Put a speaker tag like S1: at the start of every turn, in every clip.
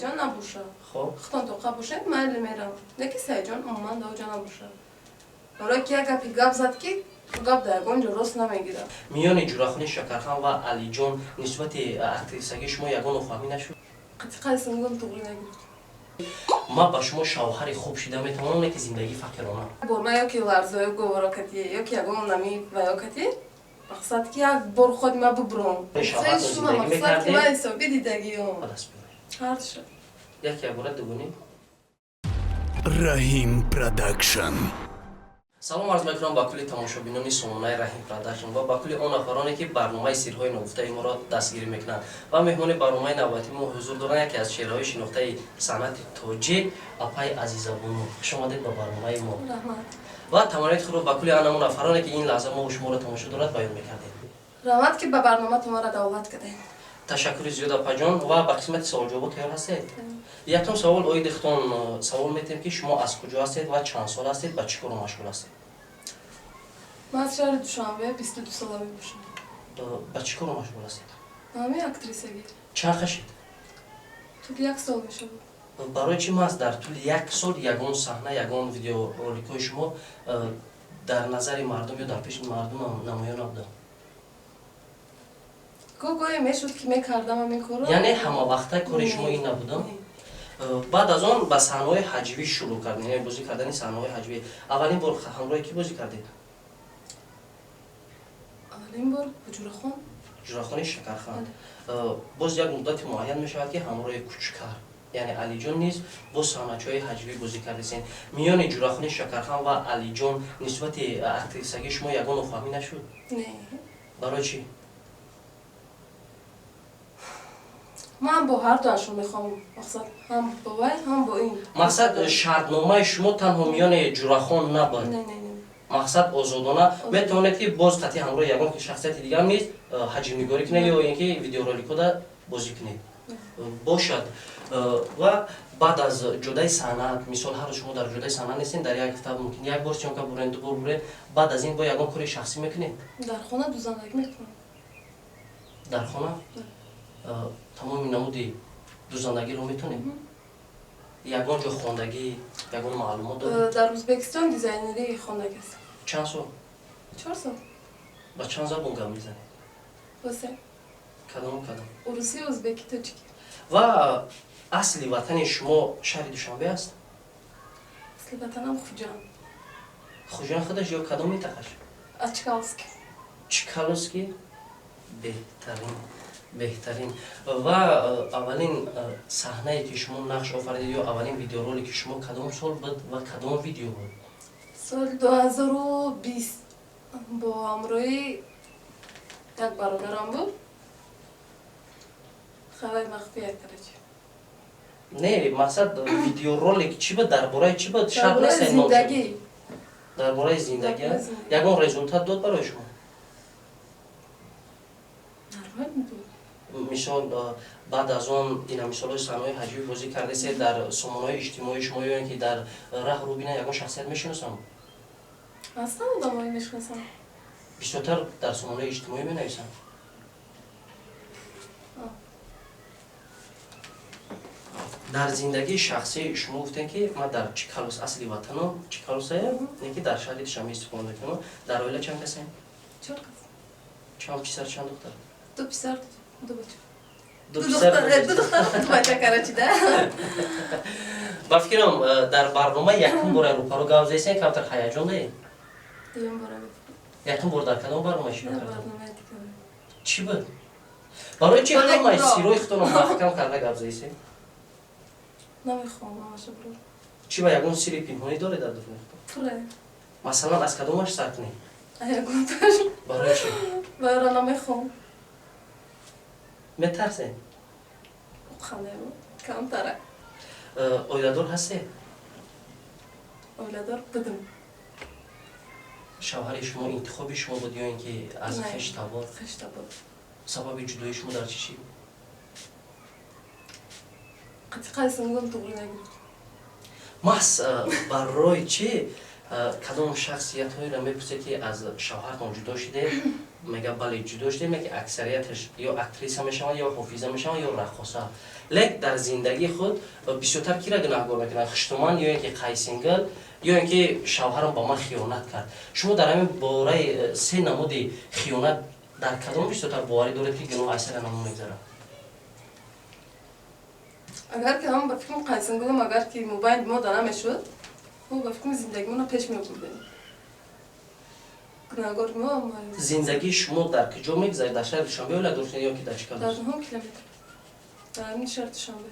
S1: Саидҷон набоша.
S2: Хоб.
S1: Худтон тоқа бошед, майли, мерам. Не ки Саидҷон умуман дар оҷа набоша. Барое ки як гапи гап зад, ки гап дар ягон ҷо рост намегирад.
S2: Миёни Ҷурахони Шакархан ва Алиҷон нисбати актрисагии шумо ягон нофаҳмӣ нашуд?
S1: Қатиқайсингум туғри нагирифт.
S2: Ман ба шумо шавҳари хуб шида метавонам, не ки зиндагии фақирона.
S1: Бор ман ёки ларзоё говорокати, ёки ягон нами ваёкати, мақсад ки як бор худ ма бубром.
S2: Шавҳарро
S1: шума
S2: зиндагӣ
S1: мақсад ки
S2: мекардед?
S1: ман ҳисоби дидагиём.
S2: Ба даст биёред.
S1: Ҳарша.
S2: Як якбора дугунӣ.
S3: Раҳим Продакшн.
S2: Салом арз мекунам ба кулли тамошобинони сомонаи Раҳим Продакшн ва ба кулли он нафароне, ки барномаи «Сирҳои ногуфтаи» моро дастгирӣ мекунанд. Ва меҳмони барномаи навбатии мо ҳузур доранд яке аз чеҳраҳои шинохтаи санъати тоҷик, апаи Азизабону. Хуш омадед ба барномаи мо.
S1: Раҳмат.
S2: Ва таманнои худро ба кулли анамон нафароне, ки ин лаҳза мо шуморо тамошо дорад, баён мекардед.
S1: Раҳмат, ки ба барноматон маро даъват кардед.
S2: Ташаккури зиёд, апаҷон. Ва ба қисмати саволҷавобо тайёр ҳастед? Якум савол оиди худтон савол метем, ки шумо аз куҷо ҳастед ва чанд сол ҳастед, ба чӣ кору машғул ҳастед?
S1: Ман аз шаҳри Душанбе, 22 сола мебошам.
S2: Ба чӣ кору машғул ҳастед?
S1: Ҳамин актрисагӣ.
S2: Чанд хашид?
S1: Тӯли як сол мешавад.
S2: Барои чӣ маҳз дар тӯли як сол ягон саҳна, ягон видеороликҳои шумо дар назари мардум ё дар пеши мардум намоён набуданд?
S1: Гоҳ гоҳе мешуд, ки мекардам ҳамин корро.
S2: Яъне ҳамавақта кори шумо ин набудам?
S1: Не.
S2: Баъд аз он ба саҳнаҳои ҳаҷвӣ шурӯъ кардед, яъне бозӣ кардани саҳнаҳои ҳаҷвӣ. Аввалин бор ҳамроҳи кӣ бозӣ кардед?
S1: Аввалин бор бо Ҷурахон.
S2: Ҷурахони Шакархан.
S1: Бале.
S2: Боз як муддати муайян мешавад, ки ҳамроҳи Кучкар, яъне Алиҷон низ боз саҳначаҳои ҳаҷвӣ бозӣ кардесен. Миёни Ҷурахони Шакархан ва Алиҷон нисбати актрисагии шумо ягон нофаҳмӣ нашуд?
S1: Не.
S2: Барои чӣ?
S1: Ман бо ҳар дуашон мехоҳам, мақсад, ҳам бо вай, ҳам бо ин.
S2: Мақсад, шартномаи шумо танҳо миёни Ҷурахон набуд?
S1: Не.
S2: Мақсад, озодона метавонед, ки боз қатъи ҳамроҳи ягон шахсияти дигар низ ҳаҷвнигорӣ кунед ё ин ки видеороликҳода бозӣ кунед бошад. Ва баъд аз ҷодаи санъат, мисол, ҳар рӯз шумо дар ҷодаи санъат нестед, дар як ҳафта мумкин як бор съёмка бурен, ду бор бурен. Баъд аз ин бо ягон кори шахсӣ мекунед?
S1: Дар хона дузандагӣ мекунам.
S2: Дар хона?
S1: Бале.
S2: Тамоми намуди дузандагиро метонед? Ягон ҷо хондагӣ, ягон маълумот доред?
S1: Дар Ӯзбекистон дизайнерӣ хондагӣ ҳастам.
S2: Чанд сол?
S1: 4 сол.
S2: Ба чанд забон гап мезанед?
S1: Ба се.
S2: Кадому кадом?
S1: Урусӣ, ӯзбекӣ, тоҷикӣ.
S2: Ва асли ватани шумо шаҳри Душанбе аст?
S1: Асли ватанам Хуҷанд.
S2: Хуҷанд худаш ё кадом минтақаш?
S1: Аз Чкаловский.
S2: Чкаловский, беҳтарин, беҳтарин. Ва аввалин саҳнае, ки шумо нақш офаридед, ё аввалин видеоролики шумо кадом сол буд ва кадом видео буд?
S1: Соли 2020 бо ҳамроҳи як бародарам буд. Хабари махфия, короче.
S2: Не, мақсад, видеоролик чӣ буд, дар бораи чӣ буд? Шарт
S1: Дар бораи
S2: нест ном.
S1: зиндагӣ.
S2: Дар бораи зиндагӣ?
S1: Дар бораи зиндагӣ.
S2: Ягон результат дод барои шумо?
S1: Нормально буд.
S2: Мисол, баъд аз он ина мисолҳои саҳнаҳои ҳаҷвӣ бозӣ кардесе, дар сомонаҳои иҷтимоии шумо ё ин ки дар раҳ рӯ бина ягон шахсият мешиносам?
S1: Ҳастан одамое мешиносам.
S2: Бисёртар дар сомонаҳои иҷтимоӣ менависам?
S1: А.
S2: Дар зиндагии шахсӣ шумо гуфтем, ки ман дар Чкаловск, асли ватанам Чкаловсая, не ки дар шаҳри Душанбе истиқомат мекунам. Дар оила чанд касем?
S1: Чор кас.
S2: Чанд писар, чанд духтар?
S1: Ду писар, ду бача.
S2: Ду
S1: Ду
S2: писар,
S1: духтар,
S2: ду
S1: ду духтар, ду бача, короче, да.
S2: Ба фикрам, дар барнома якум бора рӯпаро гап зесен, камтар ҳаяҷон доред?
S1: Дуюм бора.
S2: Якум бор дар кадом барнома иштирок
S1: Дар
S2: кардем?
S1: барномаи дигар.
S2: Чӣ буд? Барои чӣ ҳамаи
S1: Бро.
S2: сирҳои худтонро маҳкам карда гап зесен?
S1: Намехоҳам ҳамаша, бро.
S2: Чӣ, ба ягон сири пинҳонӣ доред дар дуруни худтон?
S1: Пуре.
S2: Масалан, аз кадомаш сар кунем?
S1: Ягонташ.
S2: Барои чӣ?
S1: Бара намехоҳам.
S2: Метарсем?
S1: Қанем камтара.
S2: Оиладор ҳастед?
S1: Оиладор будум.
S2: Шавҳари шумо интихоби шумо буд ё ин ки аз
S1: Не.
S2: хештабор?
S1: Хештабор.
S2: Сабаби ҷудоии шумо дар чӣ чӣ?
S1: Қатиқайсингум туғри нагирифт.
S2: Маҳз барои чӣ Кадом шахсиятҳоеро мепурсед, ки аз шавҳартон ҷудо шудед, мега, бале, ҷудо шудем, ки аксарияташ ё актриса мешаванд, ё ҳофиза мешаванд, ё раққоса. Лек дар зиндагии худ бисёртар кира гунаҳгор мекунанд: хуштуман ё ин ки қайсингил, ё ин ки шавҳарам ба ман хиёнат кард. Шумо дар ҳамин бораи се намуди хиёнат дар кадом бисёртар боварӣ доред, ки гуноҳ аз сара намун мегзарад?
S1: Агар ки ҳам ба фикрам, қайсингулам, агар ки мобайни мо да намешуд, мо ба фикрам зиндагимонро пеш мебурдем. Гунаҳгори мо.
S2: Зиндагии шумо дар куҷо мегузарад? Дар шаҳри Душанбе оила доштед ё ки дар чӣ
S1: Дар 9 километр, дар ҳамин шаҳри Душанбе.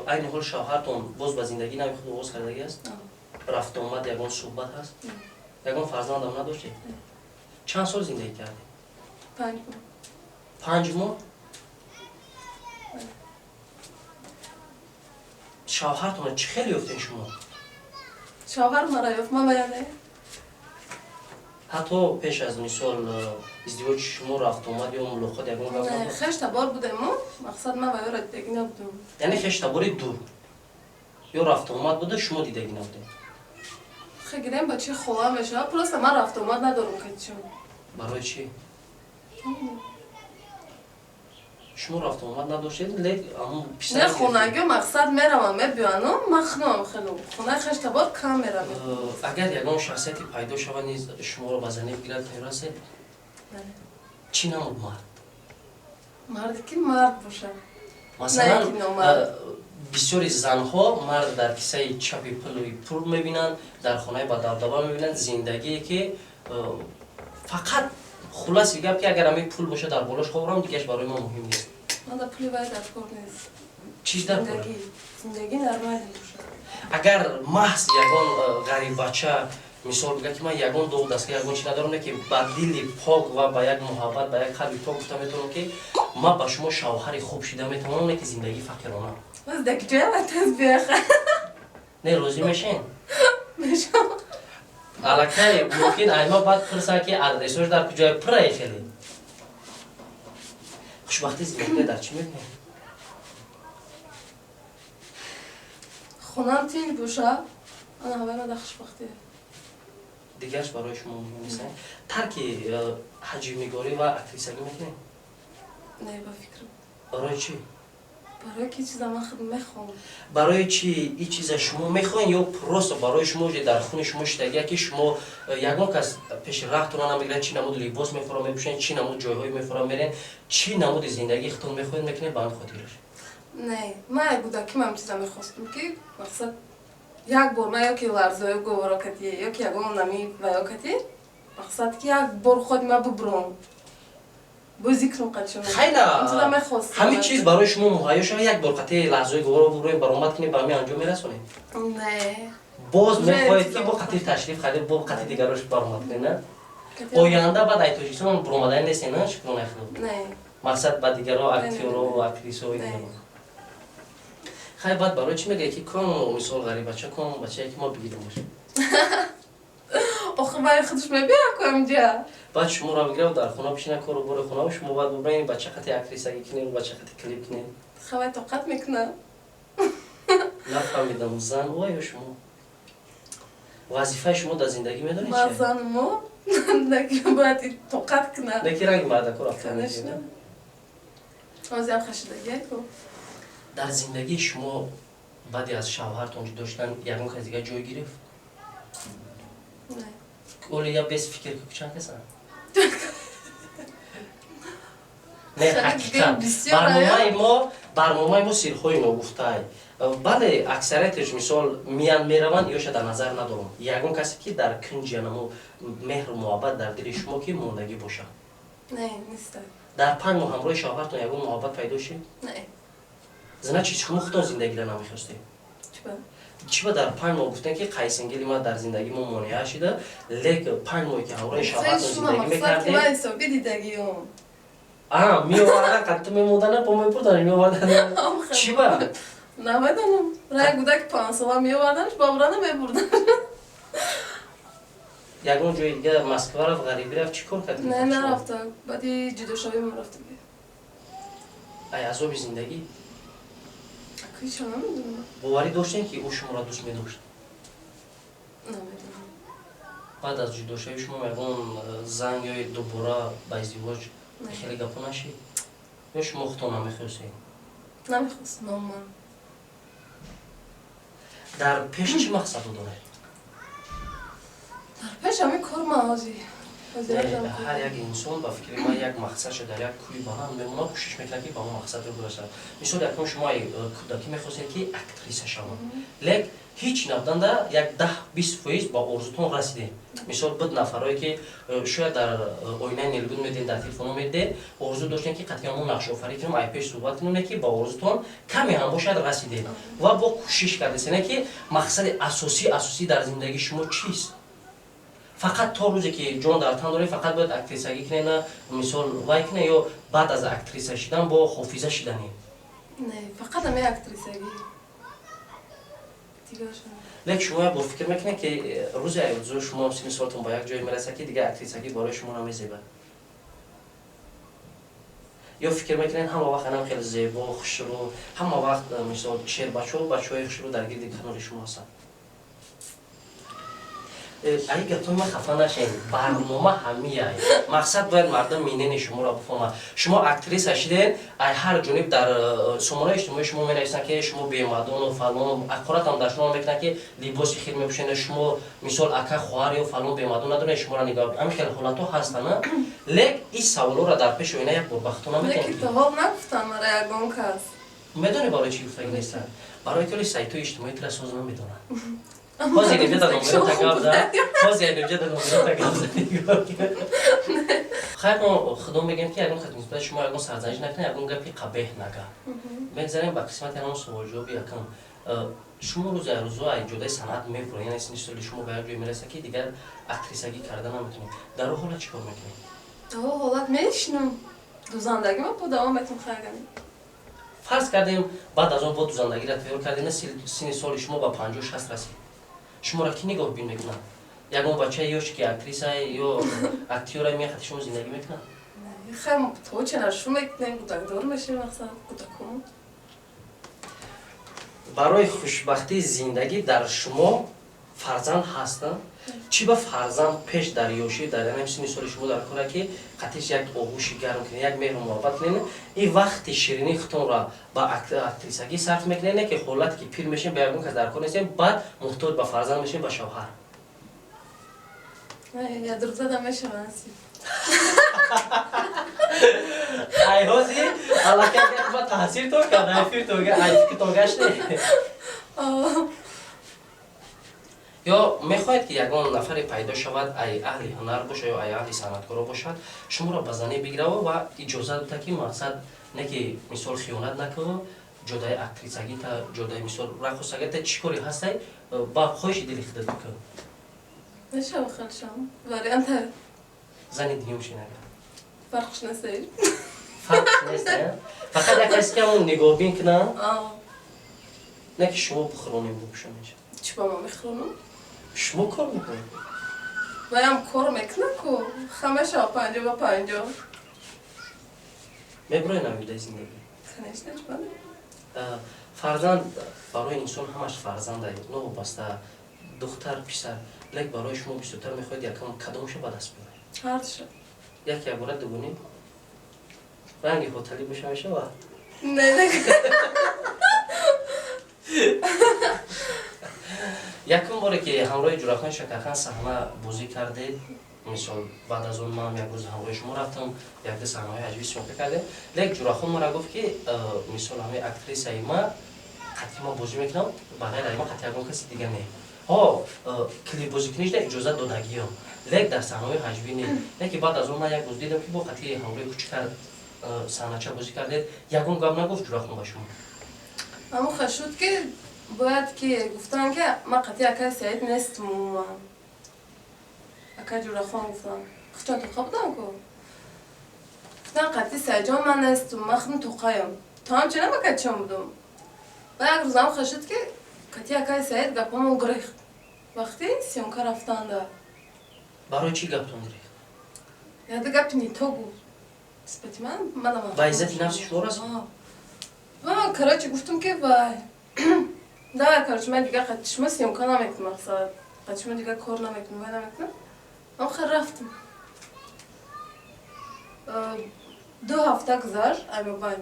S2: Айни ҳол шавҳартон боз ба зиндагии нави худ оғоз кардагӣ аст? Рафтуомад, ягон суҳбат ҳаст? Ягон фарзандам надоштед? Чанд сол зиндагӣ кардед?
S1: 5 моҳ.
S2: 5 моҳ. Шавҳартонро чӣ хел ёфтед шумо?
S1: Шавҳар мара ёфт, ман вая не.
S2: Ҳатто пеш аз, мисол, издивоҷи шумо рафтуомад ё мулоқот, ягон гап?
S1: Хеш табор будему, мақсад, ман ваёра дидагӣ набудам.
S2: Яъне хештабори дур ё рафтуомад буда, шумо дидагӣ набудед?
S1: Хе, гирем, ба чи хола мешавад, просто ман рафтуомад надорам катишон.
S2: Барои чӣ шумо рафтуомад надоштед, лек ҳамун?
S1: Не, хонагиё, мақсад, меравам, мебиёну ман хунам хело хонаи хештабор кам меравам.
S2: Агар ягон шахсияте пайдо шавад низ, шуморо ба занӣ бигирад, тайёр ҳастед? Чӣ намуд мард?
S1: Марде ки мард бошад.
S2: Масалан, бисёри занҳо мард дар кисаи чапи пулуи пул мебинанд, дар хонаи бадабдаба мебинанд, зиндагие ки фақат, хулоси гап, ки агар ҳамин пул бошад, дар болош хобрам, дигаш барои мо муҳим нест.
S1: Ман дар пули вай дар кор нест.
S2: Чиз дар кор?
S1: Зиндагӣ нормально бошад.
S2: Агар маҳз ягон ғариббача, мисол, бигӯяд, ки ман ягон доғ дастга, ягон чи надорам, не ки ба дили пок ва ба як муҳаббат, ба як қалби пок гуфта метавонам, ки ман ба шумо шавҳари хуб шида метавонам, не ки зиндагии фақирона. Не, розӣ мешен? Аллакай мумкин айма баъд пурсанд, ки адресош дар куҷое пурае. Хеле хушбахтии зиндагиро дар чӣ мебинед?
S1: Хонам тинҷ боша, ана ҳаваи мада хушбахтие.
S2: Дигарш барои шумо муҳим нест? Тарки ҳаҷвнигорӣ ва актрисагӣ мекунед?
S1: Не, ба фикрам.
S2: Барои чӣ?
S1: Барои ки чиза ман худ мехоҳам.
S2: Барои чи ин чиза шумо мехоҳед ё просто барои шумо дар хуни шумо шидагия, ки шумо ягон кас пеши раҳтона намегирад, чӣ намуд либос мефурам мепӯшед, чӣ намуд ҷойҳое мефурам мерен, чӣ намуди зиндагии худтон мехоҳед мекунед, ба ҳамин хотираш?
S1: Не, ман як кӯдакӣ ман чиза мехостам, ки мақсад, як бор ман ёки ларзоё говоро кати, ёки ягон нами ваё кати, мақсад, ки як бор худ ма бубуром, бозӣ кунам қачон.
S2: Хайна, ҳамин чиз барои шумо муҳайё шава, як бор қатъи лаҳзаи говоро бубурем, баромад кунем, ба ҳамин анҷом мерасонем?
S1: Не.
S2: Боз мехоҳед, ки бо қатъи ташриф харид, бо қатъи дигарош баромад кунед, на? Оянда баъд ай Тоҷикистон буромадани нестен, на, шукрона худо?
S1: Не.
S2: Мақсад, ба дигаро, актёро, актрисо. Хай, баъд барои чӣ мегӯяд, ки кон, мисол, ғарибача, кон бачае, ки мо бигирем бош?
S1: Охи, вай худаш мебиёяд ку амҷа.
S2: Баъд шуморо бигирав, дар хона бишина, кору бори хона, шумо баъд бубинед, бача қати актрисагӣ кунед, бача қати клип кунед.
S1: Хавай тоқат мекунам.
S2: Нафаҳмидам, зан ва ё шумо? Вазифаи шумо дар зиндагӣ медонед?
S1: Ман занмо, бояд тоқат кунам.
S2: Неки ранги мардако рафта.
S1: Конечно, ҳозирам хашидагия ку.
S2: Дар зиндагии шумо баъди аз шавҳартон ҷудо шудан ягон кас дигар ҷой гирифт? Оли я без фикр, чанд касан? Не, ҳақиқат, барномаи мо сирҳои ногуфтай. Бале, аксариятеш, мисол, миян мераванд, ёша дар назар надорам. Ягон касе, ки дар кунҷи анамо меҳру муҳаббат дар дили шумо ки мондагӣ бошад?
S1: Не, неста.
S2: Дар 5 моҳ ҳамроҳи шавҳартон ягон муҳаббат пайдо шид?
S1: Не.
S2: Значит, шумо худтон зиндагиро намехостед. Чӣ ба дар 5 моҳ гуфтем, ки қайсингили ма дар зиндагӣ мо монеа шида, лек 5 моҳе ки ҳамроҳи шавҳартон зиндагӣ мекардем, меовардан, қатъ мемондана, по мепурдан, меовардан, чӣ ба?
S1: Намедонам, рай гудаки 5 сола меоварданш, бобрана мебурдан.
S2: Ягон ҷои дига, Москва рафт, ғарибӣ рафт, чӣ кор кард?
S1: Не, нарафта, баъди ҷудошавӣ рафтаги.
S2: Ай азоби зиндагӣ?
S1: Ҳеч намедонам.
S2: Боварӣ доштем, ки ӯ шуморо дӯст медошт?
S1: Намедонам.
S2: Баъд аз ҷудошавӣ шумо ягон занг ё дубора ба издивоҷ хеле гапо нашид? Ё шумо худтон намехостед?
S1: Намехостам ман.
S2: Дар пеш чӣ мақсадо доред?
S1: Дар пеш ҳамин кор ман ҳозир.
S2: Ҳар як инсон, ба фикри ман, як мақсадша дар як кӯи баланд мемонад, кӯшиш мекунад, ки ба он мақсад бирасад. Мисол, якум, шумо кӯдакӣ мехостед, ки актриса шавад, лек ҳеҷ набуданда як 10-20% ба орзутон расидед. Мисол, буд нафарое, ки шояд дар оинаи нилгун медидед, дар телефоно медидед, орзу доштем, ки қатъиян мо нақшофарӣ кунем, ай пеш суҳбат кунем, ки ба орзутон каме ҳам бошад расидед ва бо кӯшиш кардесене, ки мақсади асосӣ дар зиндагии шумо чист? Фақат то рӯзе ки ҷон дар тан доред, фақат бояд актрисагӣ кунед, мисол, вай кунед, ё баъд аз актриса шидан бо ҳофиза шиданӣ?
S1: Не, фақат ҳамин актрисагӣ.
S2: Лек шумо як бор фикр мекунед, ки рӯзе айрӯзо шумо синни солатон ба як ҷое мерасад, ки дигар актрисагӣ барои шумо намезебад? Ё фикр мекунед, ҳама вақт анам хеле зебо, хушрӯ, ҳама вақт, мисол, шербачаҳо, бачаҳои хушрӯ дар гирди канори шумо ҳастанд? Ай гапои ман хафа нашед, барнома ҳамияй. Мақсад, бояд мардум минени шуморо бифаҳмад. Шумо актриса шидед, ай ҳар ҷониб дар сомонаи иҷтимоии шумо менависанд, ки шумо бемадону фалон, ақоратам дар шумо мекунанд, ки либоси хел мепӯшед шумо, мисол, ака, хоҳар ё фалон бемадон надоред, шуморо нигоҳ. Ҳамин хел ҳолатҳо ҳастанд. Лек ин саволҳоро дар пеши оина як бор ба худтон
S1: наметонед? Нагуфтам мара ягон кас.
S2: Медонӣ, барои чӣ гуфтагӣ нестанд? Барои ки оли сайтҳои иҷтимоӣ тира соз намедонанд. Ҳозир инҷа дар номерота гап зад, ҳозир инҷа дар номерота гап зад. Хайр, мо худо мегӯем, ки ягон нисбати шумо ягон сарзаниш накунад, ягон гапи қабеҳ нага. Мегзарем ба қисмати ҳамон суолҷавоби якум. Шумо рӯзи рӯзо ай ҷодаи санъат мебуред, яъне синни соли шумо ба як ҷое мерасад, ки дигар актрисагӣ карда наметавонед. Дар он ҳолат чӣ кор мекунед?
S1: Дар он ҳолат мешинам, дузандагӣ ма бо давом метум хайргани.
S2: Фарз кардем, баъд аз он бо дузандагиро тайёр кардем, синни соли шумо ба 50-60 расид. Шуморо кӣ нигоҳбин мекунад? Ягон бачаи ёш, ки актриса ё актёра, мехати шумо зиндагӣ мекунад?
S1: Хай, то чена шу мекунем, кӯдакдор мешем, мақсад, кӯдакон.
S2: Барои хушбахтии зиндагӣ дар шумо фарзанд ҳастанд. Чӣ ба фарзанд пеш дар ёшӣ, дар янам синни соли шумо дар кора, ки қатиш як оғӯши гарм кунед, як меҳру муҳаббат кунед? Ин вақти ширинии худтонро ба актрисагӣ сарф мекунед, не ки ҳолате ки пир мешем, ба ягон кас дар кор нестем, баъд муҳтоҷ ба фарзанд мешем, ба шавҳар.
S1: Ядрузада мешаванд.
S2: Ай ҳозир аллакай ба таъсиртон кард, ай фиртон, ай фикртон гашт. Ё мехоҳед, ки ягон нафаре пайдо шавад, ай аҳли ҳунар бошад ё ай аҳли санъаткоро бошад, шуморо ба занӣ бигираву ва иҷозат бида, ки мақсад не ки, мисол, хиёнат накунӣ, ҷодаи актрисагита, ҷодаи, мисол, рақосагита, чӣ коре ҳастай, ба хоҳиши дили худат бикун?
S1: Мешава, хелшам варианта.
S2: Зани дуюм шинага?
S1: Фарқш нест.
S2: Фарқш нест, фақат як касе, ки ҳамон нигоҳбин кунад, не ки шумо бихӯронем, бупӯшонед.
S1: Чӣ ба ма мехӯронам?
S2: Шумо кор мекунед.
S1: Ваям кор мекунад ку, ҳамаша 50 ба 50.
S2: Мебурои навидаи зиндагӣ?
S1: Конечно, чӣ бане.
S2: Фарзанд барои инсон ҳамаш фарзанда, новобаста духтар, писар. Лек барои шумо бисёртар мехоҳед якам кадомша ба даст биёред?
S1: Ҳардуша.
S2: Як якбора дугунӣ ранги хоталӣ боша, мешавад?
S1: Не, не.
S2: Якум боре, ки ҳамроҳи Ҷурахон Шакархан саҳна бозӣ кардед, мисол, баъд аз он ман як рӯз ҳамроҳи шумо рафтам, якда саҳнаҳои ҳаҷвӣ съёмка кардем. Лек Ҷурахон мара гуфт, ки мисол, ҳамаи актрисаи ма қатъи ма бозӣ мекунам, ба ғайр аз ма қатъи ягон каси дига не. Ҳо, клипбозикунишда иҷозат додагиём, лек дар саҳнаҳои ҳаҷвӣ не. Леки баъд аз он ман як рӯз дидам, ки бо қатъи ҳамроҳи кучикар саҳнача бозӣ кардед. Ягон гап нагуфт Ҷурахон ба шумо?
S1: Ҳамон шуд, ки бояд ки гуфтан, ки ман қатъи акаи Саид нестам умуман. Акаи Ҷурахон гуфтан, хучон тоқа будам ку, гуфтан, қатъи Саидҷон ман нестам, ман худам тоқаям, то ҳамчунам акачон будум. Ва як рӯзам шуд, ки қатъи акаи Саид гапамон гирехт вақти съёмка рафтанда.
S2: Барои чӣ гаптон гирехт?
S1: Яда гапи не то гуфт нисбати ман, манам.
S2: Ба иззати нафси шумо расид?
S1: Ман, короче, гуфтам, ки вай, давай, короче, ман дигар қати шумо съёмка намекунам, мақсад, қати шумо дигар кор намекунам, вай намекунам. Охир рафтам. 2 ҳафта гузашт, аймобай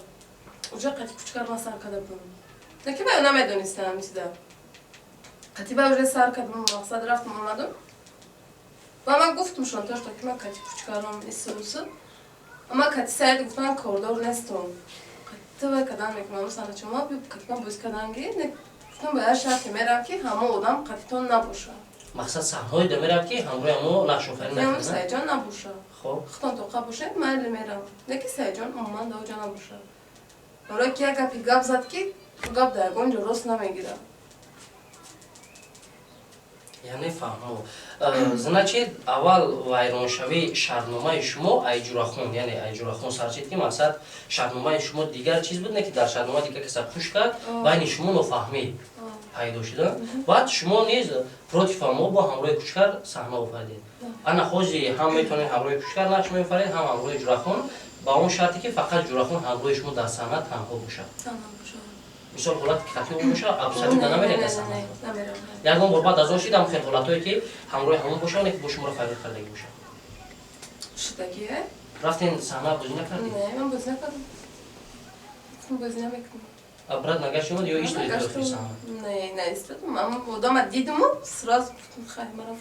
S1: уже қати кучкар ман сар карда будам. Наки баё намедонистам ҳамин чиза. Қати бай уже сар кардам, мақсад рафтам, омадам. Ва ман гуфтам шон то, что ки ман кати кучкарам ису усу. Ама кати Саид гуфтам, кордор нестам. Қати вай кадан мекунам саначома, бю кати ман боз каданги. Гуфтам, ба як шарте мерам, ки ҳама одам қатитон набоша.
S2: Мақсад, саҳнаҳое да меравад, ки ҳамроҳи ҳамо нақшофарин
S1: Ҳам
S2: накарда.
S1: Саидҷон набоша.
S2: Хуб.
S1: Худтон тоқа бошед, майли, мерам. Леки Саидҷон умуман даоҷа набоша. Барои ки як гапи гап зад, ки гап дар ягон ҷо рост намегирад.
S2: Яъне фаҳмо. Значит, аввал вайроншавии шартномаи шумо Айҷурахон, яъне Айҷурахон сарчид, ки мақсад шартномаи шумо дигар чиз буд, не ки дар шартнома дигар каса хуш кард, байни шумо нофаҳмӣ пайдо шуда. Баъд шумо низ против мо бо ҳамроҳи кучкар саҳна офаридед. Ана ҳози ҳам метавонед ҳамроҳи кучкар нақш меофаред, ҳам ҳамроҳи Ҷурахон, ба он шарте ки фақат Ҷурахон ҳамроҳи шумо дар саҳна танҳо бошад.
S1: Танҳо боша.
S2: Мисол, ҳолате ки хатиё боша, абсолютно намеред дар саҳна?
S1: Намерам.
S2: Ягон бор баъд аз он шидам хел ҳолатҳое, ки ҳамроҳи ҳамон боша, не ки бо шуморо файрод кардагӣ бошад?
S1: Шудагие?
S2: Рафтен, саҳна бозӣ накардед?
S1: Не, ман бозӣ накардам. Гуфтам, бозӣ намекунам.
S2: Брат нагашт омад ё истодед дохили саҳна?
S1: Не, наистодам. Ама одама дидиму сразу гуфтам, хай, марам.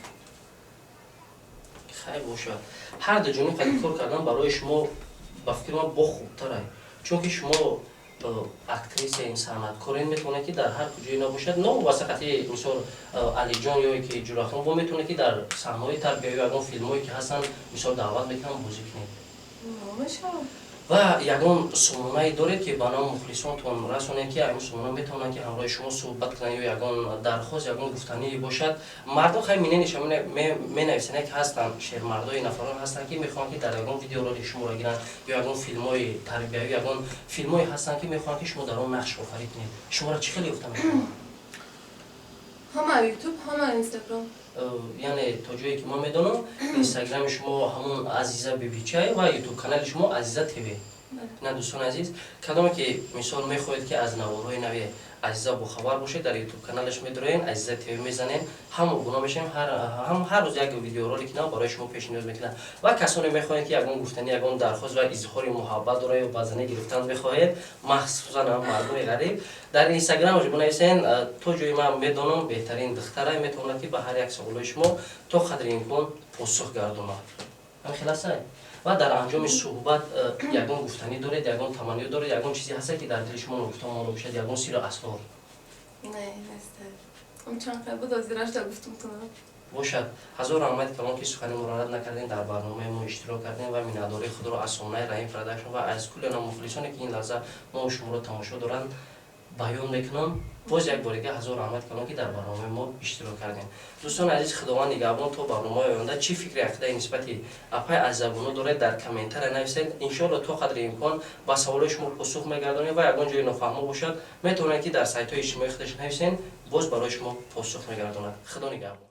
S2: Хай, бошад. Ҳар ду ҷониб қади кор кардан барои шумо, ба фикри ман, бо хубтарай, чунки шумо актрисаин, санъаткорен, метавонед, ки дар ҳар куҷое набошад, новобаста қати мисол Алиҷон ё ки Ҷурахон, бо метавонед, ки дар саҳнаҳои тарбиявӣ, ягон филмҳое ки ҳастанд, мисол, даъват мекунам, бозӣ кунед.
S1: Мешавад.
S2: Ва ягон сомонае доред, ки ба номи мухлисонтон расонед, ки ҳамин сомона метавонанд, ки ҳамроҳи шумо суҳбат кунанд, ё ягон дархост, ягон гуфтание бошад? Мардум хай минениша менависанд, ки ҳастанд шермардои нафарон ҳастанд, ки мехоҳанд, ки дар ягон видеоролик шуморо гиранд, ё ягон филмҳои тарбиявӣ, ягон филмҳое ҳастанд, ки мехоҳанд, ки шумо дар он нақш офарӣ кунед. Шуморо чӣ хеле ёфта метавонанд?
S1: Ҳама Ютуб, ҳама Инстаграм.
S2: Яъне то ҷое ки ман медонам, Инстаграми шумо ҳамон Азиза Бибичай ва Ютуб канали шумо Азиза ТВ. На, дӯстони азиз, кадоме ки мисол мехоҳед, ки аз наворҳои нави Азиза бохабар бошед, дар Ютуб каналаш медуроен, Азиза ТВ мезанем, ҳам обуна мешавем. Ҳар рӯз як видеоролики нав барои шумо пешниҳод мекунад. Ва касоне мехоҳед, ки ягон гуфтанӣ, ягон дархост ва изҳори муҳаббат дора ё ба занӣ гирифтан мехоҳед, махсусан мардуми ғариб, дар Инстаграмаш бинависен. То ҷои ман медонам, беҳтарин духтара метавонад, ки ба ҳар як саволои шумо то қадри имкон посух гардонад. Ҳамин хел астай. Ва дар анҷоми суҳбат ягон гуфтанӣ доред, ягон таманниё доред, ягон чизе ҳаста, ки дар дили шумо ногуфта монда бошад, ягон сиру асрор?
S1: Не, нест. Ам чанд қай буд, озирашда гуфтум тунам.
S2: Бошад. Ҳазор раҳмати калон, ки сухани моро рад накардем, дар барномаи мо иштирок кардем. Ва миннатдории худро аз сомонаи Раҳим Продакшн ва аз кулли ана мухлисоне, ки ин лаҳза мо шуморо тамошо доранд, баён мекунам. Боз як бор дига ҳазор раҳмати калон, ки дар барномаи мо иштирок кардем. Дӯстони азиз, Худованд нигаҳбон то барномаи оянда. Чӣ фикри ақидаи нисбати апай Азизабону доред, дар комментария нависед. Иншоалло, то қадри имкон ба саволои шумо посух мегардонем. Ва ягон ҷои нофаҳмо бошад, метавонед, ки дар сайтҳои иҷтимоии худаш нависен, боз барои шумо посух мегардонад. Худо нигаҳбон.